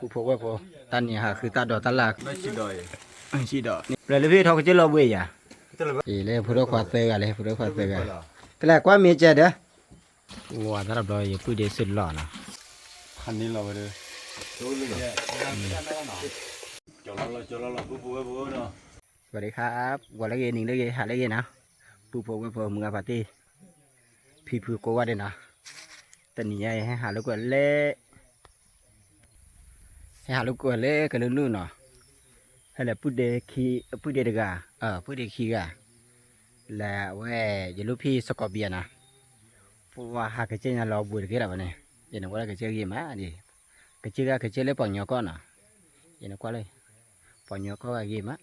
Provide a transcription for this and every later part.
ပူဖိဝဲၢ်ဖိ, တၢ်နံၤဟးဃုတၢ်ဒိးတၢ်လၢ်, ပျဲၢ်လၢဖဲထီၣ်ကစၢၢ်လီၤဘှံးယၤ, အံၤလၢဖိဒိၣ်ခွါသၢဂၤလဲၣ်, ဖိဒိၣ်ခွါသၢဂၤ, တလဲၤကွၢ်မ့ၢ်ကဲဒီး, ဝါသၢဘျီယပုၢ်ဒ့ဆူၣ်လီၤနီၤ, ခါန့ၣ်လီၤဝဲဒီး, စဝၤဒံခါ, ဂီၤလၢဂ့ၤ နံၤလၢဂ့ၤ ဟါလၢဂ့ၤနီၤ, ပူဖိဝဲၢ်ဖိ မုၢ်ဂၤဖါတံၢ်, ဖံဖုကိးဂၤဒဲးနီၤ, တနံၤညါအံၤ ဟဲဟးလိာ်ကွဲလၢ ဟဲဟးလိာ်ကွဲလၢကလုာ်နုာ်နီၤ, ဟဲလၢပုၢ်ဒ့ခံ, ပုၢ်ဒ့တဂၤ, ပုၢ်ဒ့ခံဂၤ, လၢအဝဲ ယလူၢ်ဖံစကီးဘံယၤနီၤ, ပှၤဟးကစၢၢ်ညါလီၤဘှံးတက့ၢ်လီၤဝဲန့ၣ်, ယနကွၢ်လၢကစၢၢ်ဂ့ၤမး, ကစၢၢ်ဂ့ၤ ကစၢၢ်လၢပှၤကညီကီၢ်နီၤ, ယနကွၢ်လၢ ပှၤကညီကီၢ်ဂၤဂ့ၤမး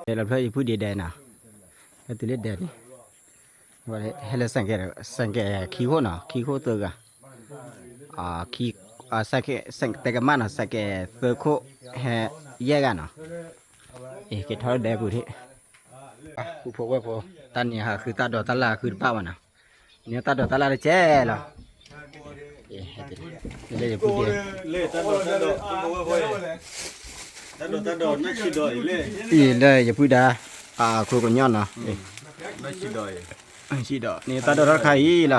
တဲလီၤဖျၢၣ်ယပုၢ်ဒ့ဒဲးနီၤ, ဟဲတုၤလၢဒဲးန့ၣ်, ဟဲလၢ စဲးကဲးခံခိၣ်နီၤ, ခံခိၣ်သၢဂၤ, စဲးကဲး စဲးကဲးတဲကမၣ်နီၤ, စဲးကဲးသၢခိၣ် ဟဲယဲၢ်ဂၤနီၤ, အ့ၣ် က့ၤထီၣ်လၢဒဲးပူၤထံး, ပူဖိဝဲၢ်ဖိ, တၢ်နံၤဟးဃုတၢ်ဒိးတၢ်လၢ်ဃုတဘၣ်ဘၣ်နီၤ, န့ၢ်တၢ်ဒိးတၢ်လၢ်တကဲလီၤ, လၢယပုၢ်ဒ့ တၢ်ဒိးတၢ်ဒိး အံၤလၢယပုၢ်ဒါ, အခိၣ်ကညီနီၤ, န့ၣ်တၢ်ဒိးတၢ်ခါအံၤလီၤ,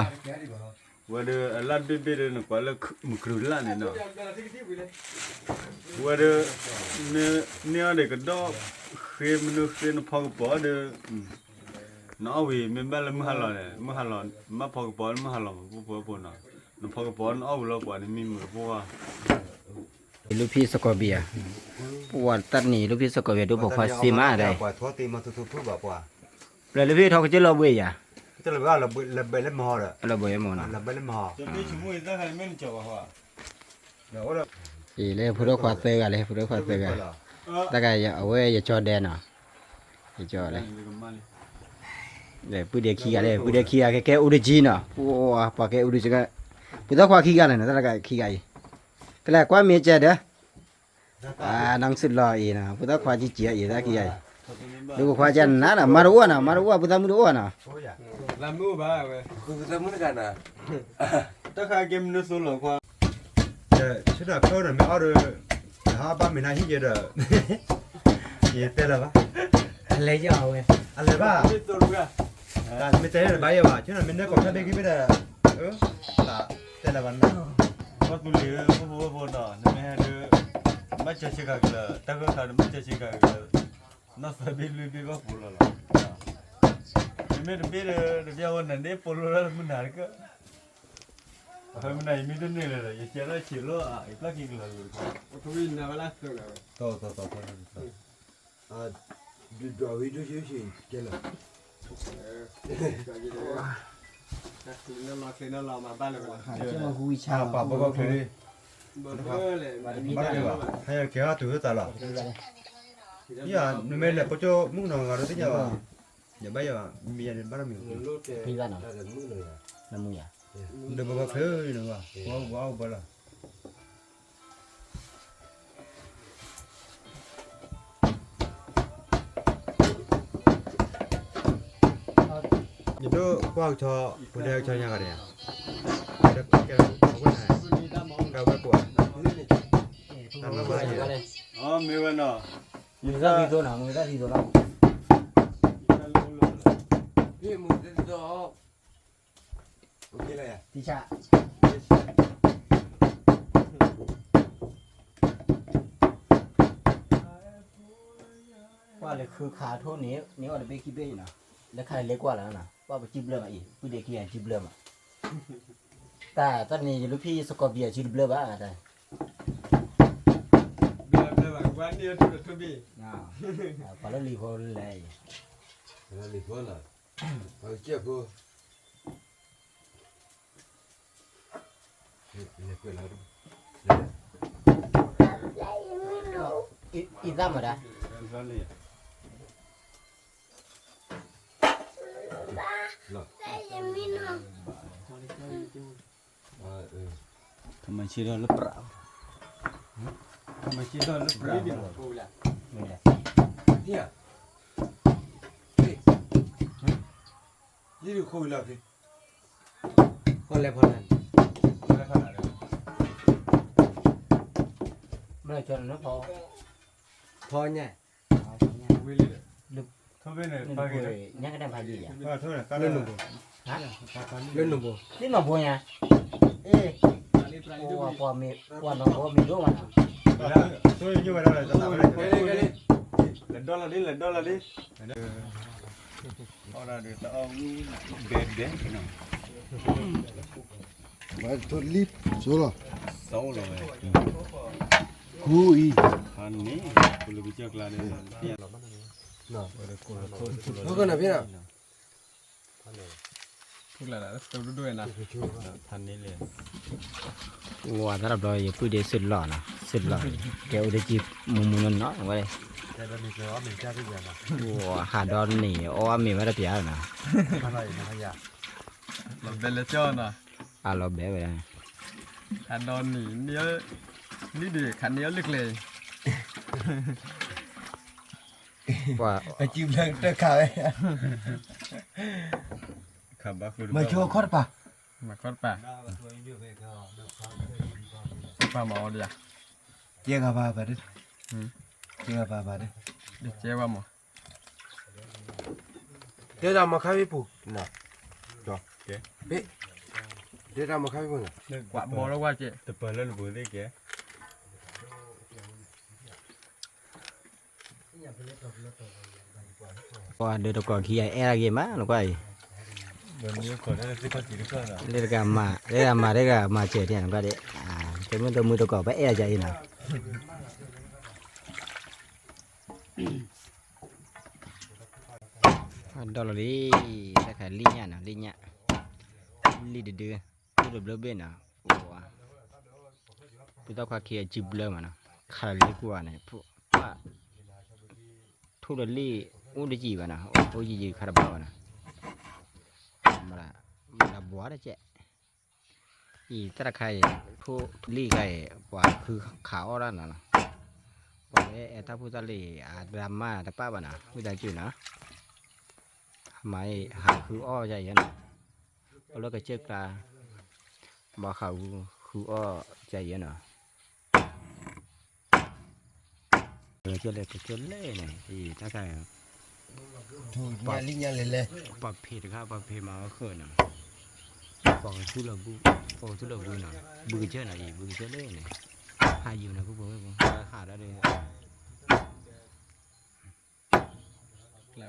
ဝဲဒီးအလၢ်ဘ့ၣ်ဘ့ၣ်ဒီး နကွၢ်လၢမုၢ်ကရူၢ်လၢ်န့ၣ်နီၤ, ဝဲဒီး နန့ၢ်အီၤဒီးကဒီး, ဃ့မနုၤဃ့နဖီကပီၤဒီး နအီၣ်ဝံၤမ့ၢ်ဘၣ်လၢမုၢ်ဟါလီၤန့ၣ်, မုၢ်ဟါလီၤ, မ့ၢ်ဖီကပီၤလၢမုၢ်ဟါလီၤ ပူဖိဝဲၢ်ဖိနီၤ, နဖီကပီၤနအီၣ်ဝံၤလီၤပှၤန့ၣ်မံမုာ်တပှၢ်, ယလူၢ်ဖံစကီးဘံယၤ, ပှၤတၢ်တနံၤယလူၢ်ဖံစကီးဘံယၤ ဒိၣ်ပိာ်ခွါစ့မးဒဲး, ပျဲၢ်လၢဖဲထီၣ်ကစၢၢ်လီၤဘှံးယၤ, လီၤဘှံးမီၤနီၤ, အံၤလၢဖိဒိၣ်ခွါသၢဂၤလဲၣ်, ဖိဒိၣ်ခွါသၢဂၤ, တၢ်ဂၤအဝဲယကၠီဒဲးနီၤ, ယကၠီလဲၣ် ပုၢ်ဒ့ခံဂၤလဲၣ်, ပုၢ်ဒ့ခံဂၤကဲကဲအိၣ်တကံနီၤ, ပှၤကဲအိၣ်တကံ, ပုၢ်သၣ်ခွါခံဂၤလဲၣ်နီၤ, တၢ်တဂၤခံဂၤအံၤ, တလဲၤကွၢ်မ့ၢ်ကဲဒီး, နစံးလီၤအံၤနီၤ, ပုၢ်သၣ်ခွါကံကံအံၤ တၢ်ခံဂၤအံၤ, ဒုးကခွါကဲနၤနီၤ, မါတအိၣ်နီၤ, မါတအိၣ် ပုၢ်သၣ်မုၣ်တအိၣ်နီၤ, တၢ်ခါကဲမနုၤသိလီၤခွါ ဆ့ၣ်နီၤဖျိဒီးမ့ၢ်အီၣ်ဒီး, ဟးဘၣ်မ့ၤနၤဟံၣ်ယဲဒီး, ယတဲလၢၤဘၣ်, အလဲၤယဝဲ, အလဲၤဘၣ်, မ့ၢ်တဲလၢၤဘၣ်ယဲဘၣ်, ဆ့ၣ်နီၤမ့ၢ်နဲကိးထါဘ့ၣ်ဂံၢ်ဘ့ၣ်ဒီး, တဲလၢၤဘၣ်နီၤ, ကီၢ်သူလ့ၤဧၢ ဖိဖိဝဲၢ်ဖိနီၤ, နမ့ၢ်ဟဲဒီး, ဘၣ်စၢၤဆ့ကၤကလၢာ်, တၢ်ဂၢၢ်ခါဒီးဘၣ်စၢၤဆ့ကၤကလၢာ်, နီၢ်သၢဘ့ၣ်လွံၢ်ဘ့ၣ်ဘၣ်ပူၤလီၤလီၤ, မ့မ့ၢ်တဘ့ၣ်ဒီး တဘ့ၣ်ဝဲနၤန့ၣ် ပိာ်လိလၢမုၢ်နၤတကၢၢ် အဖဲမနၤယမ့ၢ်တန့ၢ်လၢၤဒီး ယကဲထီၣ်ဆံးလီၤဧါ ယပျၢ်က့ၤကလီၤလိၤတခီ, တၢ်ဝံနၤဝဲလၢသၢဂၤဝဲ, တၢ်တၢ်တၢ်တၢ်တၢ်, ဒုးဒွးဝံၤဒိၣ်ဆံးဆံးကဲလီၤ, ပှၤဘၣ်ဘၣ်ချ့, ဘၣ်ဘၣ်, ဟဲကဲထီၣ်တုၤဝဲသးလီၤ, ယၤ နမ့ၢ်လဲၤပိကၠိမုၣ်ကနီၤဂၤဒီးသ့ၣ်ညါဘၣ်, ယဘၣ်ယၤဘၣ် မံယၤန့ၣ်ဘၣ်နီတမံၤ, ဖံဘၣ်နီၤ, နမုၢ်ယၤ, နဘၣ်ဘၣ်ဖဲအံၤနီၤဘၣ်, ပှၤအိၣ်ဘၣ်အိၣ်ဘၣ်လီၤ ယဒိၣ်ကွၢ်ကဆီ, ပဒဲကဆီညါဂၤဒဲး, ကဲ, အဝဲ, ကဲဝဲကွၢ်, တၢ်မၤဘၣ်ယဲ, အမ့ၢ်ဝဲနီၤ, မုၢ်တၢ်သံသိနီၤ, မုၢ်တၢ်သံသိလီၤ, မုၢ်တၢ်သံသိ, ကွၢ်လၢခုခါထိၣ်န့ၣ် န့ၢ်အီၣ်တဘ့ၣ်ခံဘ့ၣ်အံၤနီၤ, လၢခါလၢကွၢ်လီၤနီၤ, ကွၢ်ပစုဘျၢမးအံၤ ပုၢ်ဒ့ခံဂၤစုဘျၢမး, တၢ်တၢ်န့ၣ် ယလူၢ်ဖံစကီးဘံအစုတဘျၢဘၣ်, ဘံဘျၢဘၣ်, ပှၤလၢလံၤဖိလဲၣ်အံၤ, လံၤဖိနီၤ, ပှၤကစၢၢ်ဖိ အံသၣ်မတၤ, လီၤ, ခမၢဆ့ထီၣ်လၢပြး, ခမၢဆ့ထီၣ်လၢပြး, မ့ၢ်လဲၣ်, လံၣ်ဒုးခိၣ်ဝံၤလီၤဖဲ, ဖီလဲၣ်ဖီလဲၣ်, မ့ၢ်ကၠီနဖီ, ဖီညါ, ဝံၤလံ, ညါကတၢၢ်ဖးယံာ်ယါ, လၢနဘိ, လၢနဘိ, သ့ၣ်နီၣ်ဘိညါ, အ့ၣ်, ပှၤနီၢ်ဘိမ့ၢ်ဒိၣ်မးနီၤ, လဲၤဒီလီၤဒ် လဲၤဒီလီၤဒ်, အီၣ်ဒၣ်ဒ်တၢ်အီၣ်ဂုၢ်ဒဲဒဲနီၤ, ဝဲထိၣ်လံၣ်စိလီၤ, စိလီၤဝဲ, ခူအံၤ, ဟါန့ၣ်, ကလူးကစၢၢ်ကျါဒီး, ဖဲနဖဲန ဖုကျးလၢတဒိၣ်ဒိၣ်နၤ, ဖးန့ၣ်လဲၣ်, ဝါတၢ်တဘျီယပုၢ်ဒ့စုလီၢ်နီၤ, စုလီၢ်, ကဲအိၣ်တကံမူမူနီၢ်နီၢ်ဝဲ, ဟးဒီနံၤအီၣ်အမ့ၤဝဲတပျၢ်နီၤ, လီၤဘဲလၢကၠီနီၤ, အလီၤဘဲဝဲ, ဟးဒီနံၤ, နံၤဒုးခးန့ၢ်အီၣ်လၢကျဲ ပှၤ ပစုဘျၢတခါဝဲ, မၤဆိခီၣ်တပၤ, မၤခီၣ်တပၤ, တပၤမၤအီၤဒ်ယါ, ကဲဂၤဘၣ်ဘၣ်ဒ်, ကဲဂၤဘၣ်ဘၣ်ဒ်, ဒ်ကဲဝဲမး, ဒဲတၢ်မၤခါဖဲပူၤ, ဒဲတၢ်မၤခါဖဲပူၤန့ၣ်, ကွၢ်ဘီလၢဝဲကဲ, တပၤလၢနပူၤသ့ၣ်ကဲ ပှၤဒၢတကီၢ်ခံဂၤအဲၣ်ဒၣ်ဂ့ၤမး နကွၢ်အံၤ, လၢတဂၤမၤ လၢတဂၤမၤတဂၤမၤစၢၤဒ်နကွၢ်ဒ်, တမုၢ်တမုၢ်တကီၢ်ပအဲၣ်ဒၣ်အံၤနီၤ, ဒီလီၤလံ, တၢ်ခါလံၣ်ညၣ်နီၤ လံၣ်ညၣ်, လံၣ်တဒု, ထူၣ်တဘျၢဘ့ၣ်နီၤ, အိၣ်ဝဲ, ပသီၣ်ခွါခံအစုဘျၢမးနီၤ, ခးလံၣ်ကွၢ်န့ၣ်, ပှၤ, ထူၣ်ဒီးလံၣ်, အိၣ်တယံာ်ဘၣ်နီၤ, အိၣ်ယံာ်ယံာ်ခါတဘၣ်ဘၣ်နီၤ, မၤ, မၤလၢဘှီတကဲး, အံၤတၢ်တခါအံၤ, ထူၣ်လံၣ်ခါအံၤ ပှၤဃုခးအီၣ်ဒၣ်နီၤ, ပှၤလၢအဲၣ်တၢ်ဖိတၢ်လံၤအဒြၤမးတပၣ်ဘၣ်နီၤ ဝံသးစူၤနီၤ, မၤအံၤဟးဃုအီၣ်ယၤယဲနီၤ, ပှၤလၢကစၢၢ်ကျါ, ဘၣ်ဃးဃုအီၣ်ယၤယဲနီၤ ကစၢၢ်လဲၣ် ကစၢၢ်လဲၣ်န့ၣ် တၢ်ခါ, ပှၤဖံးတခါ ပှၤဖံးမၤအီၣ်ဃၢၤနီၤ, ပှၤကသူလီၤဘု, ပှၤကသူလီၤဘုနီၤ, ဘုကစၢၢ်နီၤအံၤ ဘုကစၢၢ်လဲၣ်န့ၣ်, ဟးယုာ်နီၤ ပှၤဟးဒၣ်ဒီး ယဒီးဝံၤလ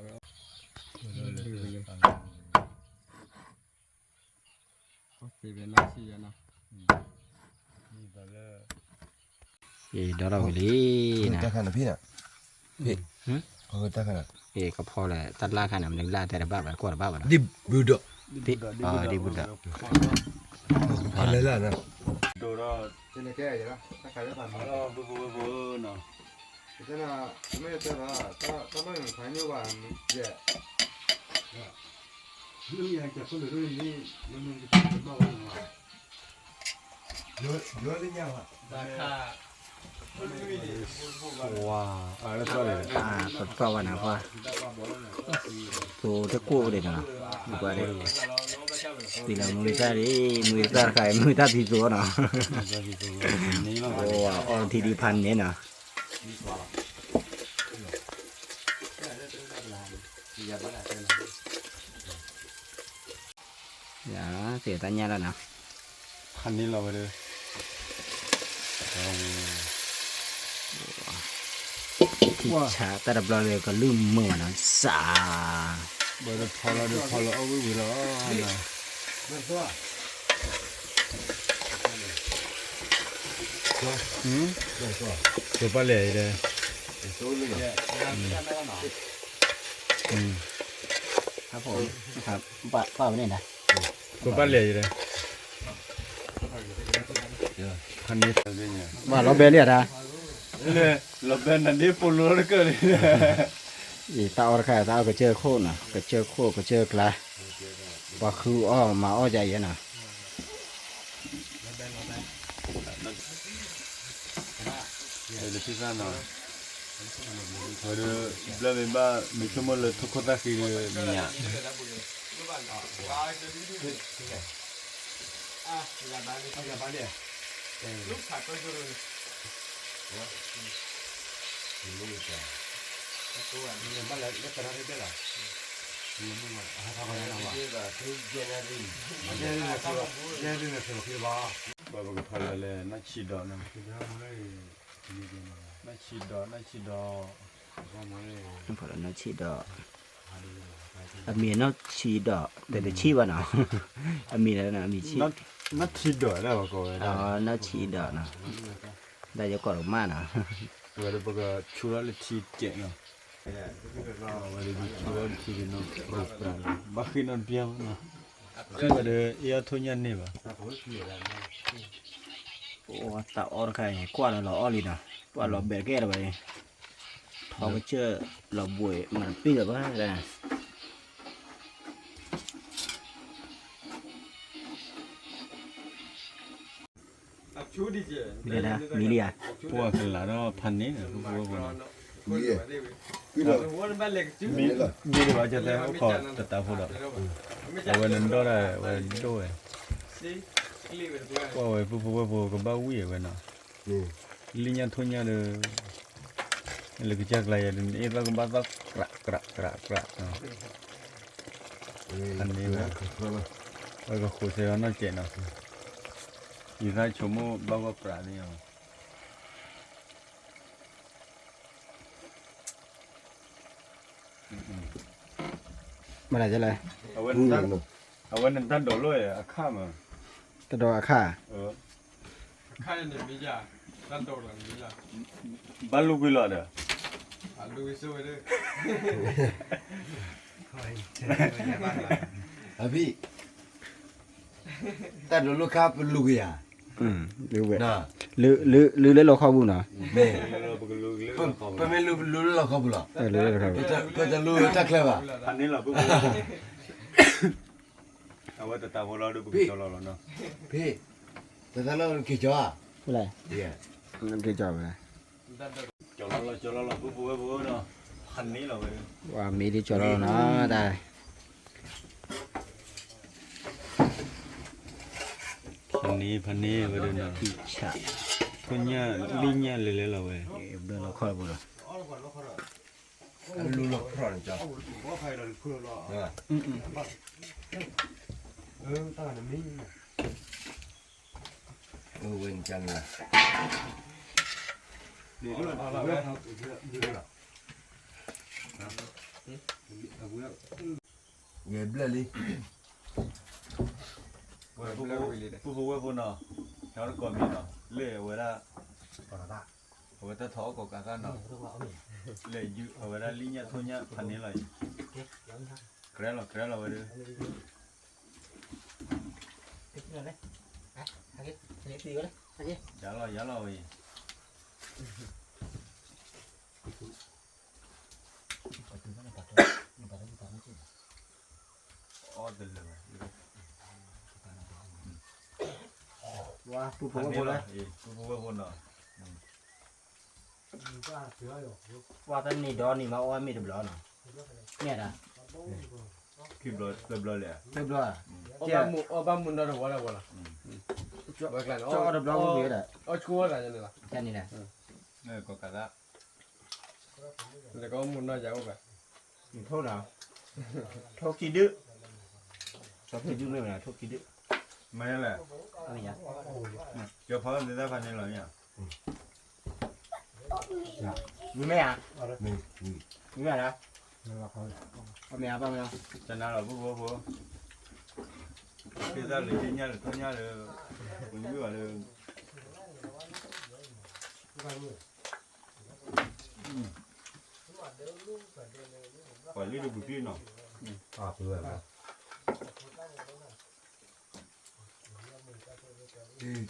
ံ, တၢ်ခါန့ၣ်ဖံးနီၤ, ဖံး, တၢ်ခါန့ၣ်, ကဖီလဲၣ် တၢ်လၢ်ခါန့ၣ် မနုၤလၢ်တဲတဘၣ်ဘၣ် ကွၢ်တဘၣ်ဘၣ်နီၤ, ဒ်ဘူဒီး, ဒ်ဘူဒီး, ဖီလဲၣ်လၢ်နီၤ, ဒိၣ်ဒီး, တနကဲ, တၢ်ခါလၢ်ဘၣ်နီၤ, ဘုဘုဘုဘုနီၤ, တန, မ့ၢ်တဲဘၣ်, တၢ်လၢ်န့ၣ်ဖးညိဘၣ်, ယဲ မ့ၢ်ယၤကဖိလၢဒိၣ်န့ၣ်, မ့ၢ်မ့ၢ်ကဖိလၢမၤဝဲန့ၣ်, ယိလၢညါဘၣ်, ဝါ, ပသီၣ်ဘၣ်နၤပှၤ, သိတကိၣ်ဒံးနီၤ, ကွၢ်ဒံး, ပံလီၤမုၢ်သၣ်ဒံး, မုၢ်သၣ်တခါအံၤ မုၢ်သၣ်သံသိနီၤ, အီၣ်ထံဒံးဖးန့ၣ်နီၤ. ယသ့ၣ်တၢ်ညၣ်လီၤနီၤ, ဖးန့ၢ်လီၤဝဲဒီး, ထံဆးတၢ်တဘျီလၢကလုၢ်မုာ်ဘၣ်နီၤ, စး, ဘၣ်ဒီးဖီလီၤဒီးဖီလီၤအီၣ်ဝံၣ်ဝံၣ်လီၤ, ဖိပၢ်လဲၣ်အံၤဒီး, ပၢ်လဲၣ်အံၤဒီး, ဘၣ်လီၤဘဲလံဧါဒၣ်, လီၤဘဲနဒ့ဖိလိတကၢၢ်လံ, အံၤတၢ်အီၣ်တခါ တၢ်အီၣ်ကစၢၢ်ခိၣ်နီၤ, ကစၢၢ်ခိၣ်ကစၢၢ်ကျါ, ပှၤဃုအီၣ်မၤအီၣ်ဒ်အံၤနီၤ. တဖံသၣ်နီၤ, ဝဲဒၣ် ဘျၢမ့ၢ်ဘၣ် မ့ၢ်ဆိကမိၣ်လၢထိၣ်ခိၣ်သၣ်ဃံဒီးမ့ၢ်ဧါ. ပကဖးလီၤလၢနီၢ်ဆံးဒီးနီၤ, နီၢ်ဆံးဒီး နီၢ်ဆံးဒီး နီၢ်ဆံးဒီး အမံၤနီၢ်ဆံးဒီး တတဆံးဘၣ်နီၤ, အမံၤလၢနီၢ်ဆံး, နီၢ်ဆံးဒီးဒၣ်ဝဲကိးဝဲဒၣ်, နီၢ်ဆံးဒီးနီၤ, တၢ်ယကိးတကမၣ်နီၤ, ဝဲဒၣ်ပကဆူထီၣ်လၢထံတကဲးနီၤ, ဝဲဒၣ်ပကဆူထီၣ်လၢထံတကဲးနီၤ, ဘၣ်ဃ့ၢ်နီၣ်တဘျီနီၤ, ဃ့ၢ်ဝဲဒၣ် အ့ၣ်အီၣ်ထိၣ်ညၣ်န့ၢ်ဘၣ်, အိၣ်သးအီၣ်တခါအံၤ ကွၢ်လီၤလီၤအီၣ်လံနီၤ, ကွၢ်လီၤဘဲးကဲလီၤဝဲ, ထီကစၢၢ်လီၤဘှံးမၤတပ့ၢ်လၢၤဘၣ်, မံၤလံဧါ, ပှၤကလၤဒီးဖးန့ၣ် ပဖိဝဲဖိနီၤ, မံၤဒံးဘၣ်ကတဲအိၣ်ခိးတတးဖိဒီး, အဝဲနဒိၣ်ဒၣ်ဝဲဒိၣ်ဝဲ, ကွၢ်ဝဲပဖိဝဲဖိကဘၣ်ဝံၣ်ဝဲနီၤ, လံၣ်ညၣ်ထိၣ်ညၣ်ဒီး လၢကစၢ်ကျါယၤဒ်န့ၣ် အ့ၣ်သီၣ်ကဘၣ်သီၣ်ကြးကြးကြးကြး, ဖးန့ၣ်ဝဲ, ဝဲကဃိးဆၢအီၤနီၢ်ကဲးနီၤ, ယသးဆိကမိၣ်ဘၣ်ဂီၢ်ပြးန့ၣ်လီၤ. မနုၤလဲၣ်, အဝဲနတၢ်ဒိးလိာ်အခါမး, တၢ်ဒိးအခါ, ဘၣ်လူကွံာ်လီၤဒီး, အဖံ, တၢ်ဒိးလိာ်ခါပလူၤကယၤ, လုၢ်လၢလီခီပူၤနီၤ, ပမ့ၢ်လူၤလူၤလၢလီခီပူၤလီၤ, ပတလူၤတၢ်ချၢဘၣ်, အဝဲတတးဖိလီၤဒီးပကကၠီလီၤလီၤနီၤ, ဖံ, တတးလီၤက့ၤကၠီဧါ, က့ၤကၠီဝဲ, ကၠီလီၤလီၤကၠီလီၤလီၤ ပဖိဝဲဖိနီၤ, ဖးန့ၣ်လီၤဝဲ, ဝဲမ့ၢ်ဒ်ကၠီလီၤလီၤနီၤ, တၢ် ဖးန့ၣ် ဖးန့ၣ်ဝဲဒၣ်နီၤ, ထိၣ်ညၣ် လံၣ်ညၣ်လဲၤလဲၤလီၤဝဲ, ဘျၢလီၤခီၣ်လီၤပူၤလီၤ, လူလီၤခီၣ်န့ၣ်ကၠီ, ဝဲန့ၣ်ကၠီန့ၣ်လီၤ. ယဘျၢလံ, ပုၢ်ဖိဝဲၢ်ဖိနီၤ, ဟဲအီၣ်တကိးမံၤနီၤ, လၢအဝဲဒၣ်, အဝဲတၢ်ထီၣ်အီၣ်ကိးကးသၣ်နီၤ, လၢအဝဲဒၣ်လံၣ်ညၣ်ထိၣ်ညၣ်ဖးန့ၣ်လီၤအံၤ, ကြဲလီၤကြဲလီၤဝဲဒၣ်, ယၤလီၤယၤလီၤဝဲအံၤ အီၣ်တလၢာ်ဘၣ်, ပုၢ်ဖိဝဲၢ်ဖိလီၤ, ပုၢ်ဖိဝဲၢ်ဖိနီၤ, ပှၤတန့ၢ်ဒီနံၤမး အီၣ်မ့ၢ်တဘျီနီၤ, မ့ၢ်ဒၣ်, ခံဘျီသၢဘျီလဲၣ်, သၢဘျီ, အီၣ်ဘၣ်မုၢ်နီတဝီလၢဝဲလီၤ, ဝဲကျါန့ၣ်, အီၣ်တဘျီဝဲဒၣ်, အီၣ်ဆိဝဲဒၣ်န့ၣ်လီၤ, န့ၣ်လီၤ, ကိးကးသၣ် လၢကမူၢ်နီၢ်ယၤအိၣ်ဘၣ်, ထိၣ်နီၤ, ထိၣ်ခံဒု, ထိၣ်ခံဒုမ့ၢ်မနုၤ ထိၣ်ခံဒု, မ့ၢ်လဲၣ်, ကဖီသ့ၣ်တဖၣ်န့ၣ်လီၤမ့ၢ်ဧါ, မ့ၢ်မ့ၢ်ဧါ, မ့ၢ်မ့ၢ်ဧါ, အမ့ၢ်ဧါဘၣ်မ့ၢ်, တနၤလီၤ ပုၢ်ဖိဖိ, ကသၣ်လၢယညၣ်လၢထီၣ်ညၣ်လၢ, ပှၤမ့ၢ်ဘၣ်လၢ ပှၤလၢတပူၤကျ့နီၤ, ကၠ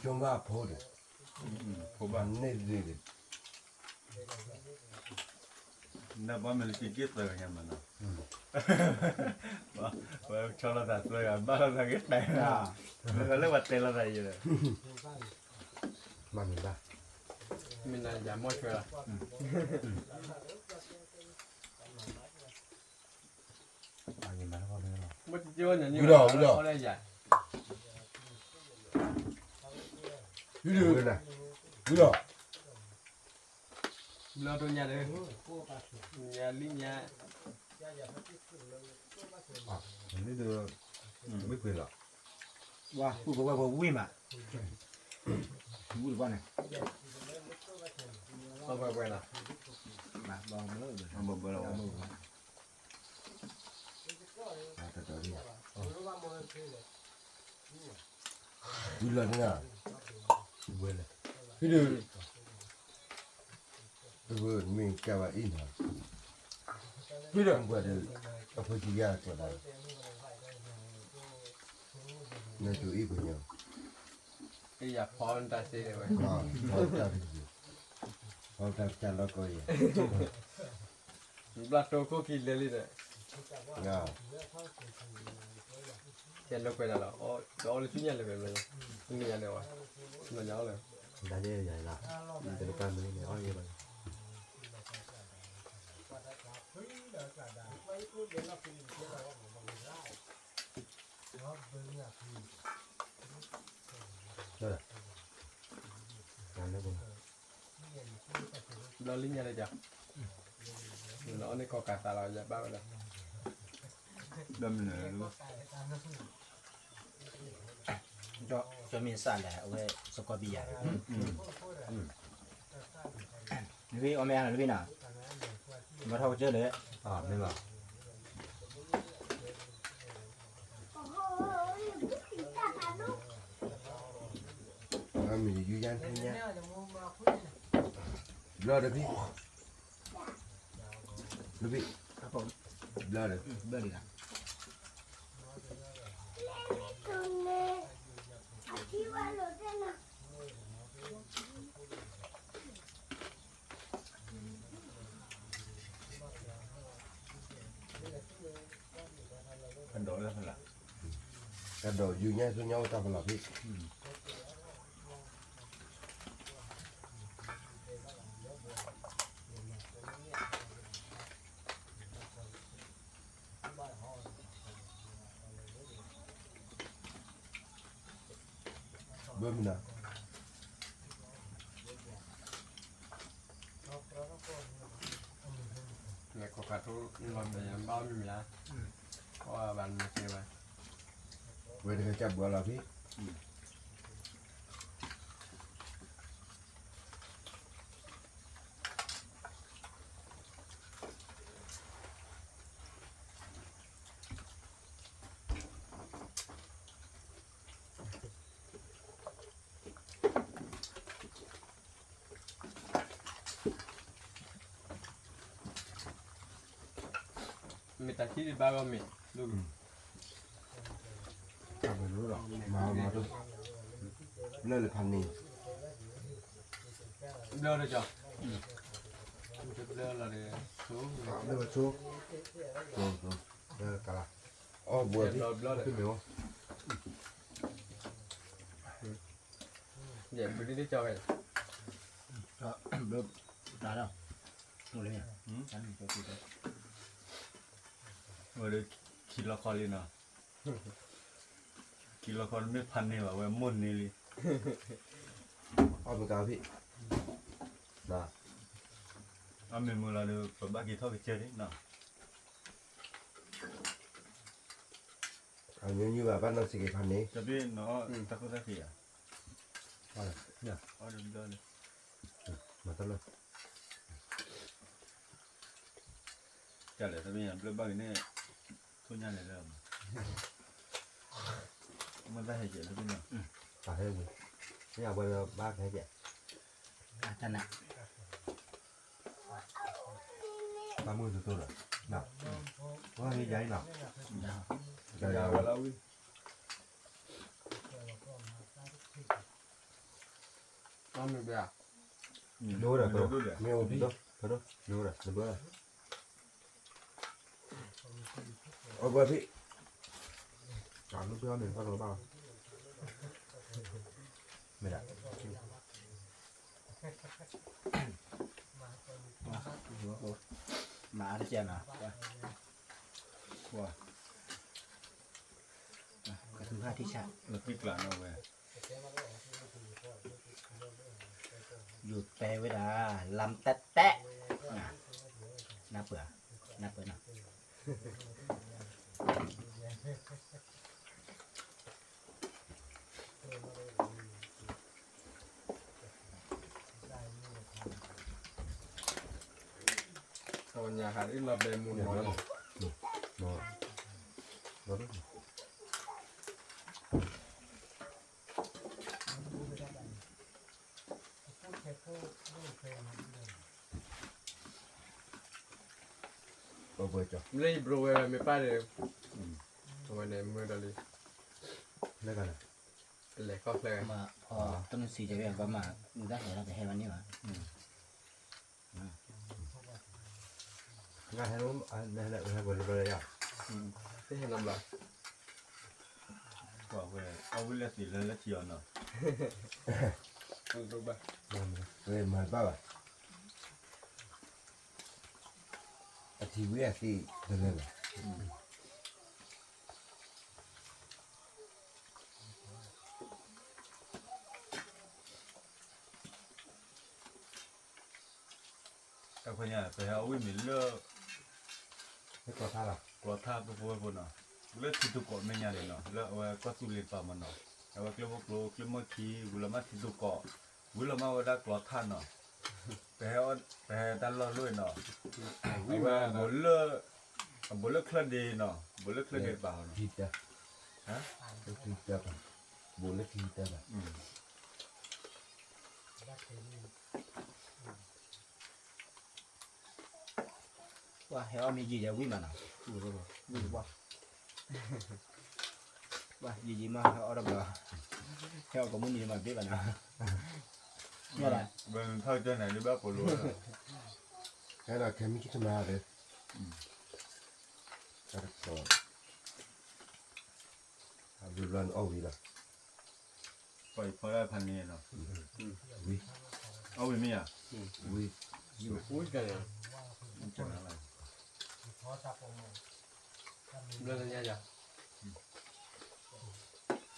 ီဘၣ်ဖိဒီး, ဖိဘၣ်န့ၣ်ဒ်န့ၣ်, ပ နဘၣ်မ့ၢ်လၢက့က့ၢ်သၢဂၤညါမးနီၤ, ပှၤဆီလီၤသးသၢဂၤ ဘၣ်လီၤသးက့ၤတဲ, လၢပှၤတဲလီၤသးယဲ, မ့ၢ်နယၤမီၢ်ဆွဲလီၤ, ဝံၤဒီး ဝံၤဒီး, ဝံၤဒီး, ဝံၤဒီး, ဘျီဒိညါဒီး, ညါလံညါ, လံဒီး, ဝံပှ့ၤလီၤ, ဝံပှ့ၤဝဲပဝံမး, ဝံတဘၣ်န့ၣ်, ဝံပှ့ၤလီၤ, ဝံပှ့ၤလီၤ, ဝံလီၤန့ၣ်, ဝံလီၤ, ဖဲဒၣ်, မ့ၢ်ကၢ်ဘၣ်အံၤနီၤ, ဖဲဒၣ်ပှၤဒီး, အဖိဆံးယါကျိးဒၣ်, နတူၢ်အံၤပညိ, ဖီတၢ်စ့, ဖီတၢ်စ့, ဖီတၢ်ကစၢ်လီၤကီယဲ, ဘျီတိခိၣ်ခံလဲၤလံဒီး, ကဲလၢကွဲးဒၣ်လီၤ, ဒီးအီၣ်လၢဆူညါလဲၤဝဲ, မ့ၢ်ညါလဲၤဝဲ, လီၤညါအီၣ်လၢ, တနကါမ့ၢ်န့ၣ်အီၣ်ယဲဘၣ်, ဘျီလံညါလၢက, နအီၣ်န့ၢ်ကီၢ်ကးသးလီၤ ယဘၣ်ဝဲဒၣ်, ဒီးမနုၤ, ကၠီမ့ၢ်စးလဲၣ် အဝဲစကီးဘံယၤ, နဖံအီၣ်မ့ၢ်အါနၤနဖံနီၤ, မၤထီၣ်ကစၢၢ်လၢ, မ့ၢ်ဘၣ်, အမ့ၢ်ယူၤညါထူညါ, ဘျီဒီးဖံ, နဖံ, ဘျီဒီး, ဘျီဒီး, ကဒီးယူၤညါဆူညါအိၣ်တၢ်ဖးလီၤဖံး, ဘၣ်မနုၤ, လဲၤခိးခးထူလီၤမ့ၢ်ဘၣ်မ့ၢ်ဧါ, အီၣ်ဘၣ်မ့ၢ်ကဲဘၣ်, ဝဲတဂၤကၢ်ဘှီလီၤဖံး, မ့ၢ်တၢ်ထံၣ်တဘၣ်ဂီၢ်မ့ၢ်, တၢ်ဘျၢလီၤ, မၤမၤတ, ဘျၢလၢဖးန့ၣ်, ဘျၢလီၤကီး, ဘျၢလီၤဒီး, ဘျၢဆိ, ကလၤ, အီၣ်ဘှီ, မ့ၢ်အီၣ်, ယဲၢ်ဘျၢဒ်ကီးဝဲ, ဘျၢ, တၢ်လီၤ, ဝဲဒၣ်ခံလီၤခီလံနီၤ, ခံလီၤခီတမ့ၢ်ဖးန့ၢ်ဘၣ် ဝဲမိၢ်န့ၢ်လံ, အီၣ်မ့ၢ်ကါဖံး, အီၣ်မ့ၢ်မုာ်လီၤဒီး ပဘၣ်က့ၤထီၣ်ကစၢၢ်လံနီၤ, အညိညိဘၣ် ဘၣ်နီၢ်စ့ၢ်ကီးဖးန့ၣ်, တဘ့ၣ်နီၤ တၢ်ခိၣ်တၢ်ဃံဧါ, အီၣ်တဘျီလံ, မၤတၢ်လၢ ကလဲၣ် တမ့ၢ်ဘျၢဘၣ်က့ၤန့ၣ်, ထိၣ်ညါန့ၣ်လၢ, မ့ၢ်တၢ်ဟဲကဲးလၢပနီၤ, တၢ်ဟဲဝံၤ, မ့ၢ်အဝဲဘၣ်ကဟဲကဲး, တၢ်နး, တၢ်မုၢ်တတိၢ်လီၤ, ဝဲဟဲယၤအံၤနီၤ, ယၤဝဲလီၤဝံၤ မ့ၢ်ဘၣ်, ဒိၣ်ဒီး မ့ၢ်အိၣ်ဘျီ, ဒိၣ်ဒီး နဘၣ်, အဘၣ်ဖံး, တၢ်မ့ၢ်ပှဲၤအီၤန့ၣ် တၢ်ကလီၤဘၣ်လီၤ, မ့ၢ်ဒၣ်, မၤအါတက့ၢ်နီၤ, ကသူၣ်ဖးထံဆး, နသံကျးနီၤဝဲ, ယူၤတဲဝဲဒၣ် လမ်းတၢ်တဲ, နၢ်ပၢၢ်, နၢ်ပၢၢ်နီၤ တဝီညါဟးအံၤလီၤဘဲမူနီၤ, လၢယဘျိဝဲမ့ၢ်ပၢ်ဒီး, အဝဲန့ၣ်မုၢ်ဒီးလံ, လဲၤကီၢ်ဖျဲၣ်, တနံၤစံးကဲၤဝဲ ပမၤအုၣ်တၢ်ဟဲလီၤ ပဟဲဝဲန့ၣ်ဘၣ်, နဟဲလီၤ, နဟဲလီၤ, နဟဲလီၤဘျီယၤ, နဟဲလီၤဘျီ, အဝဲလၢသံးလၢလၢထံအီၤနီၤ, မၤဘၣ်ဘၣ်, အထံဝံၤအသံးတလၢလီၤ. တၢ်ခွဲးညါ ပဟဲအီၣ်ဝံၣ်မ့ၤလၢ ကျီထါပူဖိဝဲဖိနီၤ, လၢထံတကိးမဲာ်ညါန့ၣ်နီၤ, လၢအဝဲကီၢ်သူလ့ၤပာ်မးနီၤ, အဝဲကျိဖိကျိ ကျိမီၢ်ခံ ဝံၤလီၤမးထံတကိး, ဝံၤလီၤမးဝဲဒၣ်ကျီထါနီၤ, ပဟဲတၢ်လီၢ်လီၢ်နီၤ, အဝဲ အဘူးလၢချၢၣ်ဒ့နီၤ, ဘူးလၢချၢၣ်ဒ့ပာ်နီၤ, ဘူးလၢခံတၢ်ဘၣ်, ပှၤဟဲအီၣ်မ့ၤယံာ်ဒီးဝံၣ်မးနီၤ, ဝံၣ်တဘျီ, ပှၤယံာ်ယံာ်မးဟဲအီၣ်တဘျီ, ဟဲအီၣ်ကမုၢ်နံၤမးဘ့ၣ်ဘၣ်နီၤ, ဘၣ်, ဟဲဒီးခဲမုၢ်ဆ့ၣ်တနၤဒီး, တၢ်တကတီၢ် အဘျီဘျီန့ၣ်အီၣ်ဝံၤလီၤ, ပှၤအံၤဖီဒၣ်ဖးန့ၣ်နီၤ, ဝံၤ, အီၣ်ဝံၤမ့ၢ်ဧါ, ဝံၤ, ဝံၤ, ဘျီညါယၤ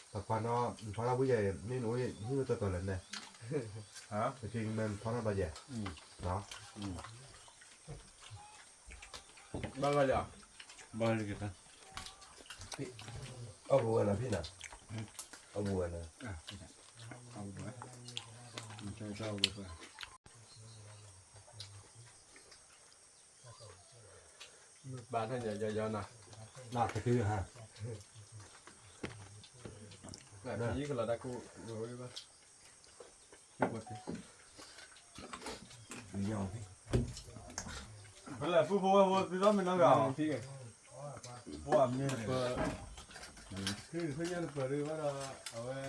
ပခွါနီၤ ဖီထီၣ်ဝံၤယဲ မ့ၢ်နအိၣ်ဟံၣ်ဝဲတီတီလဲၣ်န့ၣ်, ပက့ၤမ့ၢ်ဖီထီၣ်ဘၣ်ယဲ, ဘၣ်ဘၣ်လီၤ, ဘၣ်လီၤက့ၤ, အီၣ်ပဝဲလီၤဖံနီၤ, အီၣ်ပဝဲလီၤ, ပာ်ထီၣ်ညါယီယီနီၤ, နကတုၤဟါ, ဖဲလၢ ပုၢ်ဖိဝဲၢ်ဖိ သုထီၣ်မ့ၢ်နီတဂၤ, ပှၤမ့ၢ်, ဖဲညါတပၢၢ်ဒံးဘၣ်ဒီး, အဝဲ,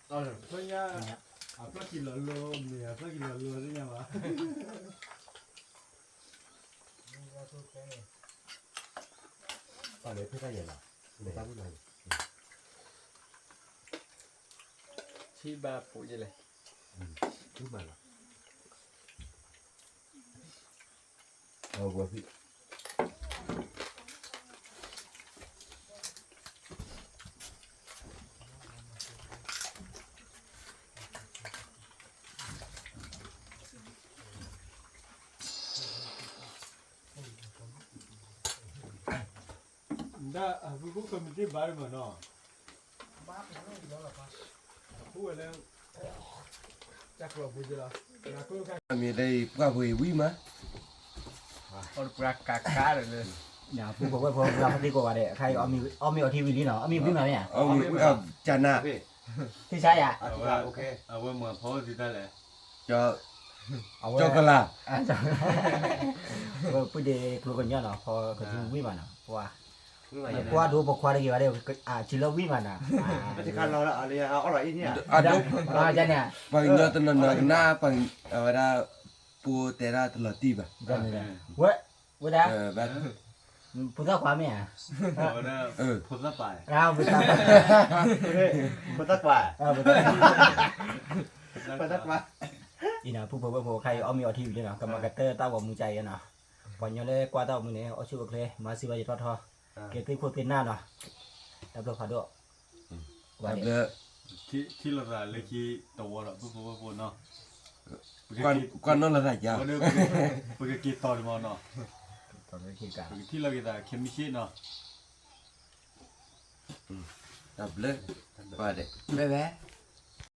အဝဲ, ဖဲညါ, အဖျီၣ်ကံလီၤလိၤ, မ့ၢ်အဖျီၣ်ကံလီၤလိၤသ့ၣ်ညါဘၣ်. ပှၤလဲၤဖဲတၢ်ယဲၢ်လီၤ, လဲၤတၢ်ဝံၣ်လီၤ, ထံဘၣ်ပိာ်ယဲၢ်လဲၣ်, ထံဘၣ်လီၤ, အဝဲဖံး ဒ်အဖုဖိကမံးတ့ၢ်ဘါဒံးမးနီၤ, အဖုဝဲလၢ, တၢ်ကျီၤပူၤက့လီၤ, မ့ၢ်ဒ်အံၤ ပှၢ်ပူၤအံၤဝံၣ်မး, ပှၤကးကးဒီးလၢ, ဖုဖိဝဲၢ်ဖိ ပှၤသ့ကိးဂၤဒဲး အခါအံၤ အီၣ်မ့ၤအီထံဝံၤလံနီၤ, အီၣ်မ့ၤဝံၣ်မးမ့ၢ်ဧါ, အီၣ်မ့ၤဝံၣ်မး, ကနၣ်, ဖံဆါယၤ, အဝဲမၤဖီသံတၢ်လဲၣ်, ကၠီကလၤ, ပုၢ်ဒ့ကျိကညီနီၤ, ဖီကထံဝံၣ်မးနီၤ, ပှၤ, ပှၤဒိပခွါတဂ့ၤဘၣ်ဒီး, အစုလၢဝံၣ်မးနီၤ, ပှၤကညီတနီၤနီၤကနၣ်, အဝဲဒၣ်, ပ တဲဒၣ်တလီၤတံၢ်ဘၣ်, ဝဲ, ဝဲဒၣ်, ဖိသၣ်ခွါမ့ၢ်ဧါ, ဖိသၣ်ပၢ်, ဖိသၣ်ခွါ, ဖိသၣ်ခွါ, အံၤနီၤ ပုၢ်ဖိဝဲၢ်ဖိခါအံၤ အီၣ်မ့ၤအီထံဝံၤန့ၣ်နီၤ ကမၤကတၢၢ်တၢ်ဂီၤမူကါအံၤနီၤ, ပှၤညီလၢကွၢ်တၢ်ဂီၤမူန့ၣ် အိၣ်ဆူၣ်အိၣ်ချ့ မၤစၢၤဘၣ်ယတီၢ်ထီ, ကဲသ့ၣ်ခိၣ်သ့ၣ်နၢ်နီၤ, တၢ်ဘျုးဖးဒိၣ်, ဝဲ, ထံၣ်လိာ်သးလၢခံတဝီဒီး ပုၢ်ဖိဝဲၢ်ဖိနီၤ, ကွၢ်နီၣ်လိာ်သးကါ, ပကက့ၤတီၤန့ၣ်မနီၤ, ပကထံၣ်လိာ်က့ၤသးခဲမုၢ်ဆ့ၣ်နီၤ, တၢ်ဘျုး, ဝဲဒၣ်, ဝဲဝဲ